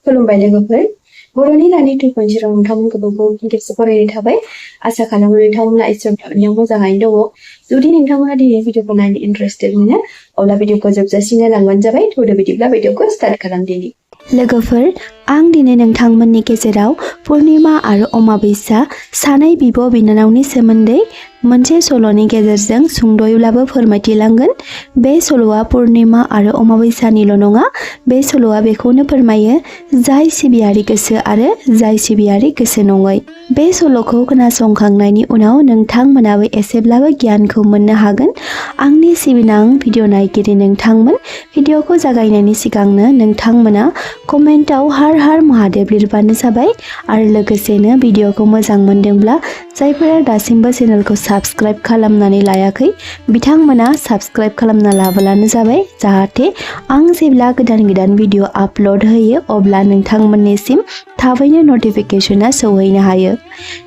खुलुमबाय लोगोफोर बर'नि रानि 2.0 नोंथांमोनखौ खेबसे फरायनाय थाबाय आसा खालामो नोंथांमोना इसोरनियाव मोजाङैनो दङ जुदि नोंथांमोना दिनै भिडिअखौ नायनो इन्टारेस्टेड मोनो अब्ला भिडिअखौ जोबजासिम नायलांबानो जाबाय थौदो बिदिब्ला भिडिअखौ स्टार्ट खालामदिनि लोगोफोर आं दिनै नोंथांमोननि गेजेराव पुर्णिमा आरो अमाबैसा सानै बिब' बिनानावनि सोमोन्दै मोनसे सल'नि गेजेरजों सुंद'यैब्लाबो फोरमायथिलांगोन बे सल'आ पुर्णिमा आरो अमाबैसानिल' नङा बे सल'आ बेखौनो फोरमायो जाय सिबियारि गोसो आरो जाय सिबियारि गोसो नङै बे सल'खौ खोनासंखांनायनि उनाव नोंथांमोनाबो एसेब्लाबो गियानखौ मोननो हागोन आंनि सिबिनां भिडिअ नायगिरि नोंथांमोन भिडिअखौ जागायनायनि सिगांनो नोंथांमोना कमेन्टआव हर हर महादेव लिरबानो जाबाय आरो लोगोसेनो भिडिअखौ मोजां मोनदोंब्ला जायफोरा दासिमबो चेनेलखौ साबस्क्राइब खालामनानै लायाखै बिथांमोना साबस्क्राइब खालामना लाब्लानो जाबाय जाहाथे आं जेब्ला गोदान भिडिअ आपल'ड होयो अब्ला नोंथांमोननिसिम थाबैनो नटिफिकेशना सौहैनो हायो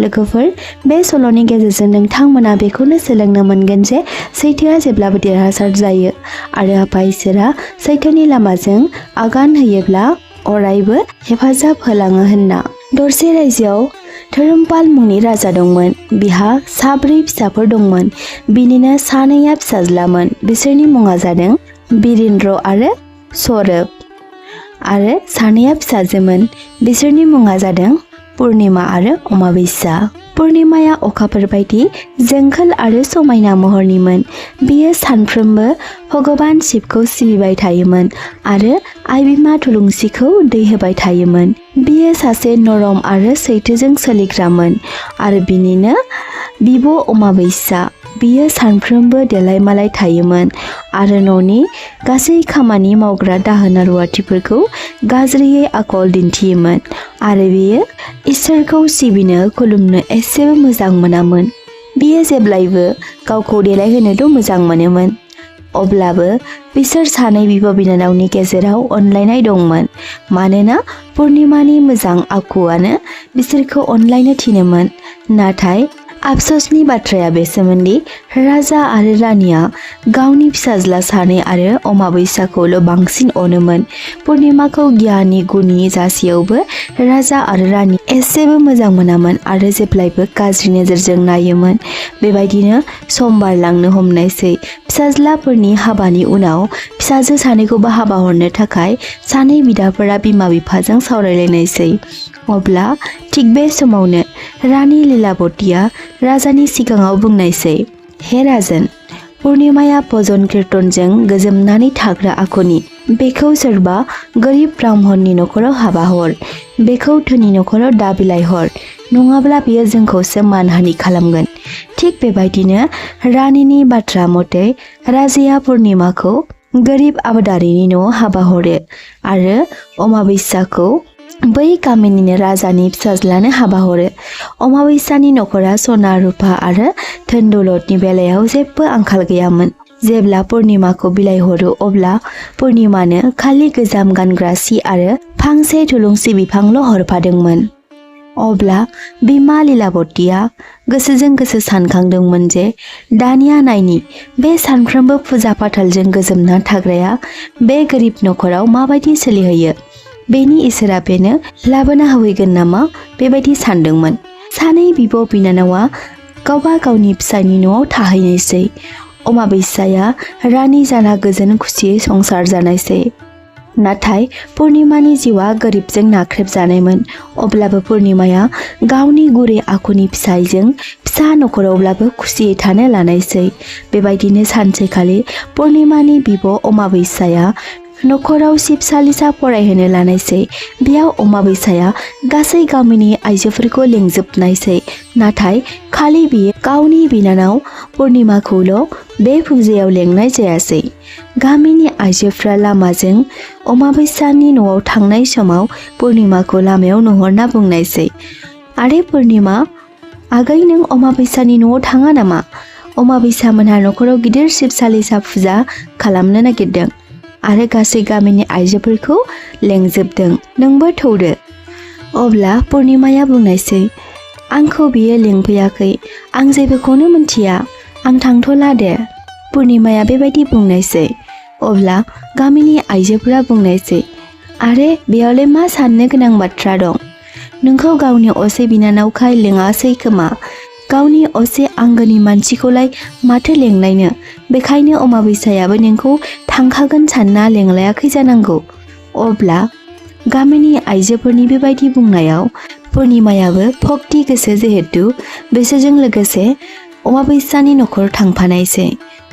लोगोफोर बे सल'नि गेजेरजों नोंथांमोना बेखौनो सोलोंनो मोनगोन जे सैथोआ जेब्लाबो देरहासार जायो आरो आफा इसोरा सैथोनि लामाजों आगान होयोब्ला अरायबो हेफाजाब होलाङो होनना दरसे रायजोआव धोरोमपाल मुंनि राजा दंमोन बिहा साब्रै फिसाफोर दंमोन बिनिनो सानैया फिसाज्लामोन बिसोरनि मुङा जादों बिरेन्द्र आरो सौरभ आरो सानैया फिसाजोमोन बिसोरनि मुङा जादों पुर्णिमा आरो अमाबैसा पुर्णिमाया अखाफोर बायदि जोंखोल आरो समायना महरनिमोन बियो सानफ्रोमबो भगवान शिवखौ सिबिबाय थायोमोन आरो आइ बिमा थुलुंसिखौ दै होबाय थायोमोन बियो सासे नरम आरो सैथोजों सोलिग्रामोन आरो बिनिनो बिब' अमाबैसा बियो सानफ्रोमबो देलाय मालाय थायोमोन आरो न'नि गासै खामानि मावग्रा दाहोना रुवाथिफोरखौ गाज्रियै आखल दिन्थियोमोन आरो बियो इसोरखौ सिबिनो खुलुमनो एसेबो मोजां मोनामोन बियो जेब्लायबो गावखौ देलायहोनोल' मोजां मोनोमोन अब्लाबो बिसोर सानै बिब' बिनानावनि गेजेराव अनलायनाय दंमोन मानोना पुर्णिमानि मोजां आखुआनो बिसोरखौ अनलायनो थिनोमोन नाथाय आफसोसनि बाथ्राया बेसोमोनदि राजा आरो रानिया गावनि फिसाज्ला सानै आरो अमाबैसाखौल' बांसिन अनोमोन पुर्णिमाखौ गियानि गुनि जासेयावबो राजा आरो रानि एसेबो मोजां मोनामोन आरो जेब्लायबो गाज्रि नोजोरजों नायोमोन बेबायदिनो सम बारलांनो हमनायसै फिसाज्लाफोरनि हाबानि उनाव फिसाजो सानैखौबो हाबा हरनो थाखाय सानै बिदाफोरा बिमा बिफाजों सावरायलायनायसै अब्ला थिग बे समावनो रानि लीलावतीया राजानि सिगाङाव बुंनायसै हे राजन पुर्णिमाया भजन कीर्तनजों गोजोमनानै थाग्रा आखुनि बेखौ सोरबा गोरिब ब्राह्मणनि न'खराव हाबा हर बेखौ धोनि न'खराव दाबिलाइ हर नङाब्ला बियो जोंखौसो मानहानि खालामगोन थिग बेबायदिनो रानिनि बाथ्रा मथे राजाया पुर्णिमाखौ गोरिब आबादारिनि न'आव हाबा हरो आरो अमाबैसाखौ बै गामिनिनो राजानि फिसाज्लानो हाबा हरो अमाबैसानि न'खरा सना रुपा आरो धोन दौलतनि बेलायाव जेबो आंखाल गैयामोन जेब्ला पुर्णिमाखौ बिलाइ हरो अब्ला पुर्णिमानो खालि गोजाम गानग्रा सि आरो फांसे थुलुंसि बिफांल' हरफादोंमोन अब्ला बिमा लीलावतीया गोसोजों गोसो सानखांदोंमोन जे दानिया नायनि बे सानफ्रोमबो फुजा फाथालजों गोजोमना थाग्राया बे गोरिब न'खराव माबायदि सोलिहैयो बेनि इसोरा बेनो लाबोना होफैगोन नामा बेबायदि सानदोंमोन सानै बिब' बिनानावा गावबा गावनि फिसायनि न'आव थाहैनायसै अमाबैसाया रानि जाना गोजोन खुसियै संसार जानायसै नाथाय पुर्णिमानि जिउआ गोरिबजों नाख्रेबजानायमोन अब्लाबो पुर्णिमाया गावनि गुरै आखुनि फिसायजों फिसा न'खरावब्लाबो खुसियै थानो लानायसै बेबायदिनो सानसेखालि पुर्णिमानि बिब' अमाबैसाया न'खराव शिबसालिसा फरायहोनो लानायसै बेयाव अमाबैसाया गासै गामिनि आइजोफोरखौ लेंजोबनायसै नाथाय खालि बियो गावनि बिनानाव पुर्णिमाखौल' बे फुजायाव लेंनाय जायासै गामिनि आइजोफ्रा लामाजों अमाबैसानि न'आव थांनाय समाव पुर्णिमाखौ लामायाव नुहरना बुंनायसै आरे पुर्णिमा आगै नों अमाबैसानि न'आव थाङा नामा अमाबैसा मोनहा न'खराव गिदिर शिबसालिसा फुजा खालामनो नागिरदों आरो गासै गामिनि आइजोफोरखौ लेंजोबदों नोंबो थौदो अब्ला पुर्णिमाया बुंनायसै आंखौ बियो लेंफैयाखै आं जेबोखौनो मिन्थिया आं थांथ'ला दे पुर्णिमाया बेबायदि बुंनायसै अब्ला गामिनि आइजोफोरा बुंनायसै आरे बेयावलाय मा साननो गोनां बाथ्रा दं? नोंखौ गावनि असे बिनानावखाय लेङासै खोमा। गावनि असे आंगोनि मानसिखौलाय माथो लेंलायनो? बेखायनो अमाबैसायाबो नोंखौ थांखागोन सानना लेंलायाखै जानांगौ। अब्ला गामिनि आइजोफोरनि बेबायदि बुंनायाव पुर्निमायाबो भक्ति गोसो जिहेतु बिसोरजों लोगोसे अमाबैसानि न'खर थांफानायसै।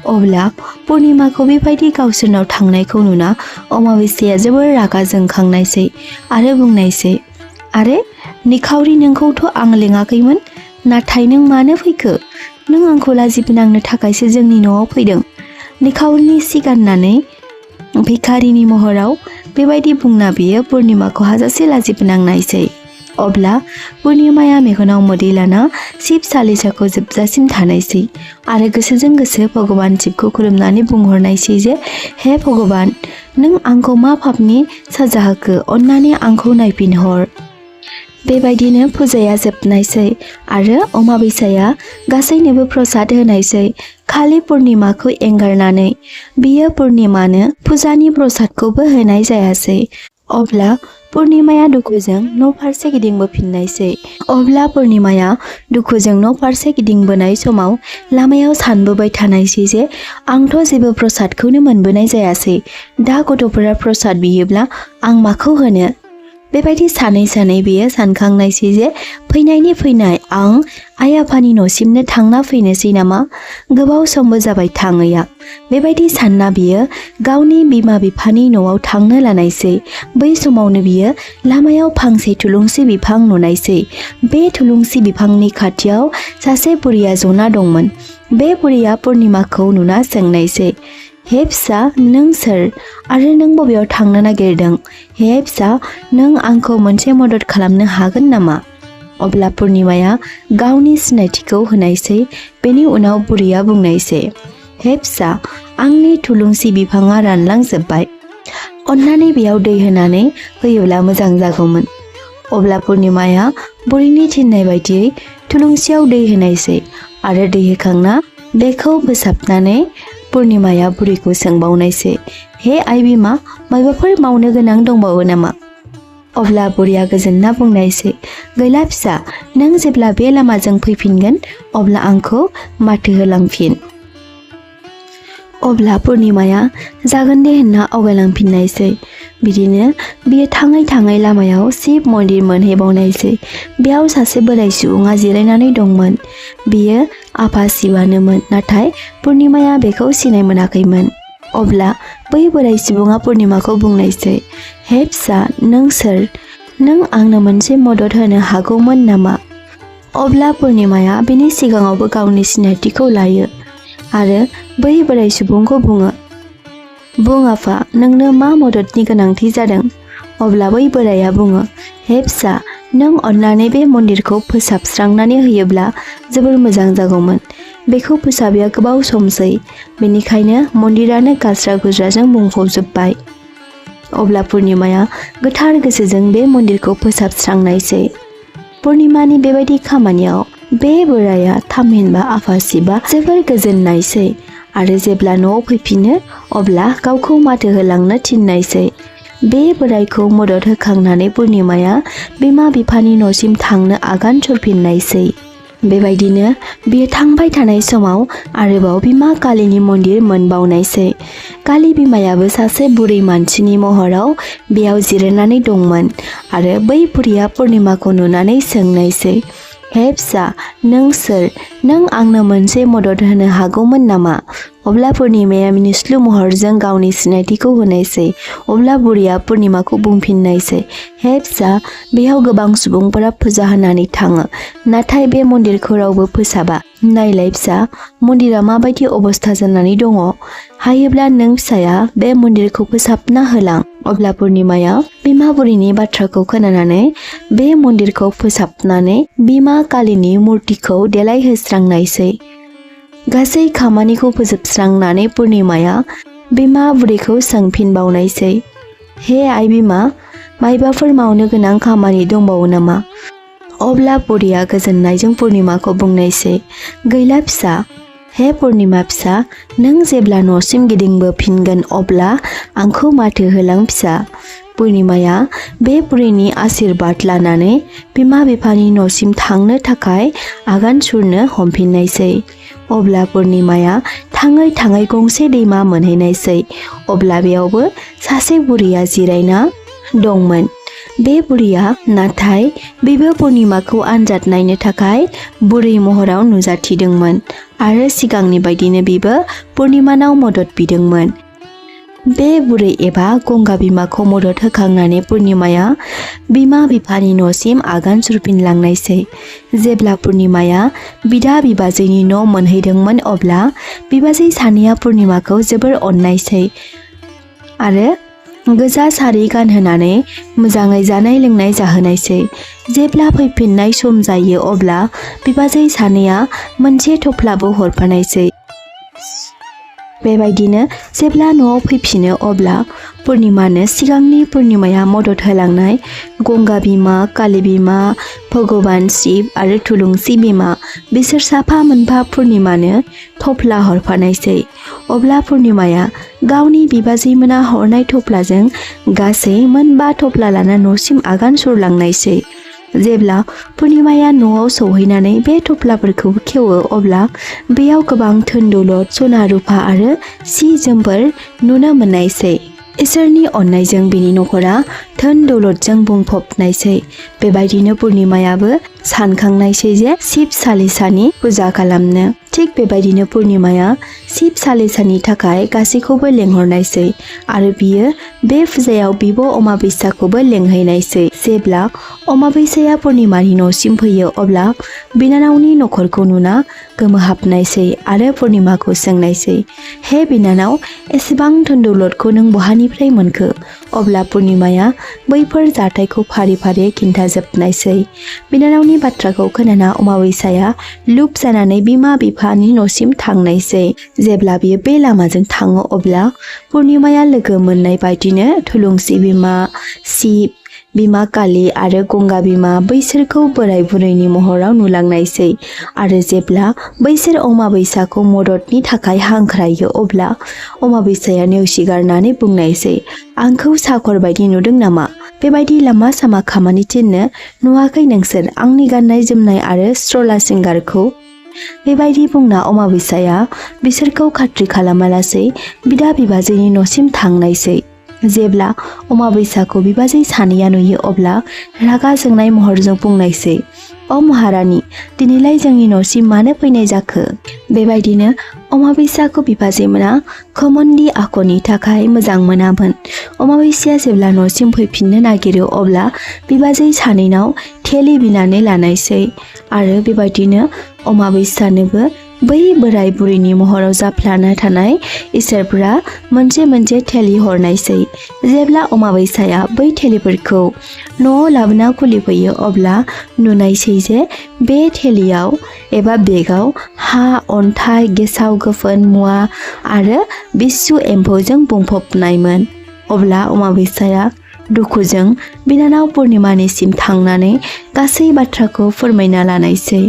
अब्ला पुर्निमाखौ बेबायदि गावसोरनाव थांनायखौ नुना अमाबैसाया जोबोर रागा जोंखांनायसै आरो बुंनायसै, आरे निखावरि, नोंखौथ' आं लेङाखैमोन, नाथाय नों मानो फैखो? नों आंखौ लाजिफोनांनो थाखायसो जोंनि न'आव फैदों। निखावरिनि सि गाननानै भिखारिनि महराव बेबायदि बुंना बियो पुर्निमाखौ हाजासे लाजिफोनांनायसै। अब्ला पुर्निमाया मेगनाव मोदै लाना शिब सालिसाखौ जोबजासिम थानायसै आरो गोसोजों गोसो भगवान शिबखौ खुलुमनानै बुंहरनायसै जे, हे भगवान, नों आंखौ मा पापनि साजा होखो? अन्नानै आंखौ नायफिनहर। बेबायदिनो फुजाया जोबनायसै आरो अमाबैसाया गासैनोबो प्रसाद होनायसै, खालि पुर्निमाखौ एंगारनानै। बियो पुर्निमानो फुजानि प्रसादखौबो होनाय जायासै। अब्ला पुर्निमाया दुखुजों न'फारसे गिदिंबोफिननायसै। अब्ला पुर्निमाया दुखुजों न'फारसे गिदिंबोनाय समाव लामायाव सानबोबाय थानायसै जे, आंथ' जेबो प्रसादखौनो मोनबोनाय जायासै। दा गथ'फोरा प्रसाद बियोब्ला आं माखौ होनो? बेबायदि सानै सानै बियो सानखांनायसै जे, फैनायनि फैनाय, आं आइ आफानि न'सिमनो थांना फैनोसै नामा? गोबाव समबो जाबाय थाङैया। बेबायदि सानना बियो गावनि बिमा बिफानि न'आव थांनो लानायसै। बै समावनो बियो लामायाव फांसे थुलुंसि बिफां नुनायसै। बे थुलुंसि बिफांनि खाथियाव सासे बुरैया जना दंमोन। बे बुरैया पुर्निमाखौ नुना सोंनायसै, हे फिसा, नों सोर आरो नों बबेयाव थांनो नागिरदों? हे फिसा, नों आंखौ मोनसे मदद खालामनो हागोन नामा? अब्ला पुर्निमाया गावनि सिनायथिखौ होनायसै। बेनि उनाव बुरैया बुंनायसै, हे फिसा, आंनि थुलुंसि बिफाङा रानलांजोब्बाय। अन्नानै बेयाव दै होनानै होयोब्ला मोजां जागौमोन। अब्ला पुर्निमाया बुरैनि थिननाय बायदियै थुलुंसियाव दै होनायसै आरो दै होखांना बेखौ फोसाबनानै पुर्निमाया बुरैखौ सोंबावनायसै, हे आइ बिमा, माबाफोर मावनो गोनां दंबावो नामा? अब्ला बुरैया गोजोनना बुंनायसै, गैला फिसा, नों जेब्ला बे लामाजों फैफिनगोन अब्ला आंखौ माथो होलांफिन। अब्ला पुर्निमाया जागोन दे होनना आवगायलांफिननायसै। बिदिनो बियो थाङै थाङै लामायाव शिब मन्दिर मोनहैबावनायसै। बेयाव सासे बोराय सुबुङा जिरायनानै दंमोन। बियो आफा शिबानोमोन, नाथाय पुर्निमाया बेखौ सिनाय मोनाखैमोन। अब्ला बै बोराय सुबुङा पुर्निमाखौ बुंनायसै, हे फिसा, नों सोर? नों आंनो मोनसे मदद होनो हागौमोन नामा? अब्ला पुर्निमाया बेनि सिगाङावबो गावनि सिनायथिखौ लायो आरो बै बोराय सुबुंखौ बुङो, बुं आफा, नोंनो मा मददनि गोनांथि जादों? अब्ला बै बोराया बुङो, हे फिसा, नों अन्नानै बे मन्दिरखौ फोसाबस्रांनानै होयोब्ला जोबोर मोजां जागौमोन। बेखौ फोसाबिया गोबाव समसै, बेनिखायनो मन्दिरानो गाज्रा गुज्राजों बुंफबजोब्बाय। अब्ला पुर्निमाया गोथार गोसोजों बे मन्दिरखौ फोसाबस्रांनायसै। पुर्निमानि बेबायदि खामानियाव बे बोराया थामहिनबा आफा शिबा जोबोर गोजोननायसै आरो जेब्ला न'आव फैफिनो अब्ला गावखौ माथो होलांनो थिननायसै। बे बोरायखौ मदद होखांनानै पुर्निमाया बिमा बिफानि न'सिम थांनो आगान सुरफिननायसै। बेबायदिनो बियो थांबाय थानाय समाव आरोबाव बिमा कालीनि मन्दिर मोनबावनायसै। काली बिमायाबो सासे बुरै मानसिनि महराव बेयाव जिरायनानै दंमोन आरो बै बुरैया पुर्निमाखौ नुनानै सोंनायसै, हे फिसा, नों सोर? नों आंनो मोनसे मदद होनो हागौमोन नामा? अब्ला पुर्निमाया मिनिस्लु महरजों गावनि सिनायथिखौ होनायसै। अब्ला बुरैया पुर्निमाखौ बुंफिननायसै, हे फिसा, बेयाव गोबां सुबुंफोरा फुजा होनानै थाङो, नाथाय बे मन्दिरखौ रावबो फोसाबा। नायलाय फिसा, मन्दिरा माबायदि अबस्था जानानै दङ। हायोब्ला नों फिसाया बे मन्दिरखौ फोसाबना होलां। अब्ला पुर्निमाया बिमा बुरैनि बाथ्राखौ खोनानानै बे मन्दिरखौ फोसाबनानै बिमा कालीनि मुर्तिखौ देलायहोस्रांनायसै। गासै खामानिखौ फोजोबस्रांनानै पुर्निमाया बिमा बुरैखौ सोंफिनबावनायसै, हे आइ बिमा, मायबाफोर मावनो गोनां खामानि दंबावो नामा? अब्ला बुरैया गोजोननायजों पुर्निमाखौ बुंनायसै, गैला फिसा। हे पुर्निमा फिसा, नों जेब्ला न'सिम गिदिंबोफिनगोन अब्ला आंखौ माथो होलां फिसा। पुर्णिमाया बे बुरैनि आशीर्बाद लानानै बिमा बिफानि न'सिम थांनो थाखाय आगान सुरनो हमफिननायसै। अब्ला पुर्णिमाया थाङै थाङै गंसे दैमा मोनहैनायसै। अब्ला बेयावबो सासे बुरैया जिरायना दंमोन। बे बुरैया नाथाय बेबो पुर्णिमाखौ आनजाद नायनो थाखाय बुरै महराव नुजाथिदोंमोन आरो सिगांनि बायदिनो बेबो पुर्णिमानाव मदद बिदोंमोन। बे बुरै एबा गंगा बिमाखौ मदद होखांनानै पुर्णिमाया बिमा बिफानि न'सिम आगान सुरफिनलांनायसै। जेब्ला पुर्णिमाया बिदा बिबाजैनि न' मोनहैदोंमोन अब्ला बिबाजै सानैया पुर्णिमाखौ जोबोर अननायसै आरो गोजा सारि गानहोनानै मोजाङै जानाय लोंनाय जाहोनायसै। जेब्ला फैफिननाय सम जायो अब्ला बिबाजै सानैया मोनसे थफ्लाबो हरफानायसै। बेबायदिनो जेब्ला न'आव फैफिनो अब्ला पुर्णिमानो सिगांनि पुर्णिमाया मदद होलांनाय गंगा बिमा, काली बिमा, भगवान शिव आरो थुलुंसि बिमा बिसोर साफा मोनफा पुर्णिमानो थफ्ला हरफानायसै। अब्ला पुर्णिमाया गावनि बिबाजैमोना हरनाय थफ्लाजों गासै मोनबा थफ्ला लाना न'सिम आगान सुरलांनायसै। जेब्ला पुर्णिमाया न'आव सौहैनानै बे थफ्लाफोरखौ खेवो अब्ला बेयाव गोबां धोन दौलत, सना रुफा आरो सि जोमफोर नुनो मोननायसै। इसोरनि अननायजों बिनि न'खरा धोन दौलतजों बुंफबनायसै। बेबायदिनो पुर्णिमायाबो सानखांनायसै जे शिब सालिसानि फुजा खालामनो। थिग बेबायदिनो पुर्णिमाया शिब सालिसानि थाखाय गासैखौबो लेंहरनायसै आरो बियो बे फुजायाव बिब' अमाबैसाखौबो लेंहैनायसै। जेब्ला अमाबैसाया पुर्णिमानि न'सिम फैयो अब्ला बिनानावनि न'खरखौ नुना गोमोहाबनायसै आरो पुर्णिमाखौ सोंनायसै, हे बिनानाव, एसेबां धोन दौलतखौ नों बहानिफ्राय मोनखो? अब्ला पुर्णिमाया बैफोर जाथायखौ फारि फारि खिन्थाजोबनायसै। बिनानावनि बाथ्राखौ खोनाना अमाबैसाया लुब जानानै बिमा बिफानि न'सिम थांनायसै। जेब्ला बियो बे लामाजों थाङो अब्ला पुर्णिमाया लोगो मोननाय बायदिनो थुलुंसि बिमा, शिब बिमा काली आरो गंगा बिमा बैसोरखौ बोराय बुरैनि महराव नुलांनायसै आरो जेब्ला बैसोर अमाबैसाखौ मददनि थाखाय हांख्रायो अब्ला अमाबैसाया नेवसिगारनानै बुंनायसै, आंखौ साखर बायदि नुदों नामा? बेबायदि लामा सामा खामानि थिननो नुवाखै नोंसोर आंनि गाननाय जोमनाय आरो स्ट्रला सिंगारखौ? बेबायदि बुंना अमाबैसाया बिसोरखौ खाथ्रि खालामालासै बिदा बिबाजैनि न'सिम थांनायसै। जेब्ला अमाबैसाखौ बिबाजै सानैया नुयो अब्ला रागा जोंनाय महरजों बुंनायसै, अ महारानी, दिनैलाय जोंनि न'सिम मानो फैनाय जाखो? बेबायदिनो अमाबैसाखौ बिबाजैमोना खोमोनदि आखुनि थाखाय मोजां मोनामोन। अमाबैसाया जेब्ला न'सिम फैफिननो नागिरो अब्ला बिबाजै सानैनाव थेलि बिनानै लानायसै आरो बेबायदिनो अमाबैसानोबो बै बोराय बुरैनि महराव जाफ्लाना थानाय इसोरफोरा मोनसे मोनसे थेलि हरनायसै। जेब्ला अमाबैसाया बै थेलिफोरखौ न'आव लाबोना खुलिफैयो अब्ला नुनायसै जे बे थेलियाव एबा बेगाव हा, अन्थाइ, गेसाव गोफोन मुवा आरो बिस्सु एम्फौजों बुंफबनायमोन। अब्ला अमाबैसाया दुखुजों बिनानाव पुर्णिमानिसिम थांनानै गासै बाथ्राखौ फोरमायना लानायसै।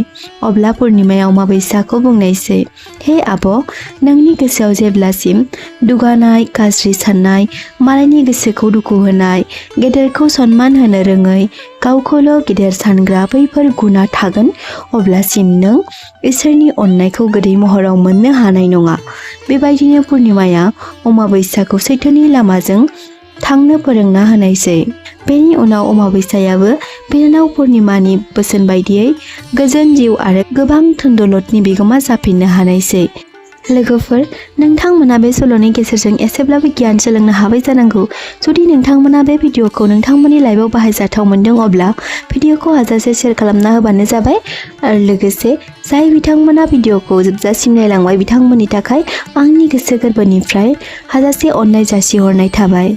अब्ला पुर्णिमाया अमाबैसाखौ बुंनायसै, हे आब', नोंनि गोसोआव जेब्लासिम दुगानाय, गाज्रि साननाय, मालायनि गोसोखौ दुखु होनाय, गेदेरखौ सनमान होनो रोङै, गावखौल' गेदेर सानग्रा बैफोर गुना थागोन अब्लासिम नों इसोरनि अननायखौ गोदै महराव मोननो हानाय नङा। बेबायदिनो पुर्णिमाया अमाबैसाखौ सैथोनि लामाजों थांनो फोरोंना होनायसै। बेनि उनाव अमाबैसायाबो बिनानाव पुर्णिमानि बोसोन बायदियै गोजोन जिउ आरो गोबां धोन दौलतनि बिगोमा जाफिननो हानायसै। लोगोफोर, नोंथांमोना बे सल'नि गेजेरजों एसेब्लाबो गियान सोलोंनो हाबाय जानांगौ। जुदि नोंथांमोना बे भिडिअखौ नोंथांमोननि लाइफआव बाहायजाथाव मोनदों अब्ला भिडिअखौ हाजासे शेयार खालामना होबानो जाबाय आरो लोगोसे जाय बिथांमोना भिडिअखौ जोबजासिम नायलांबाय बिथांमोननि थाखाय आंनि गोसो गोरबोनिफ्राय हाजासे अननाय जासिहरनाय थाबाय।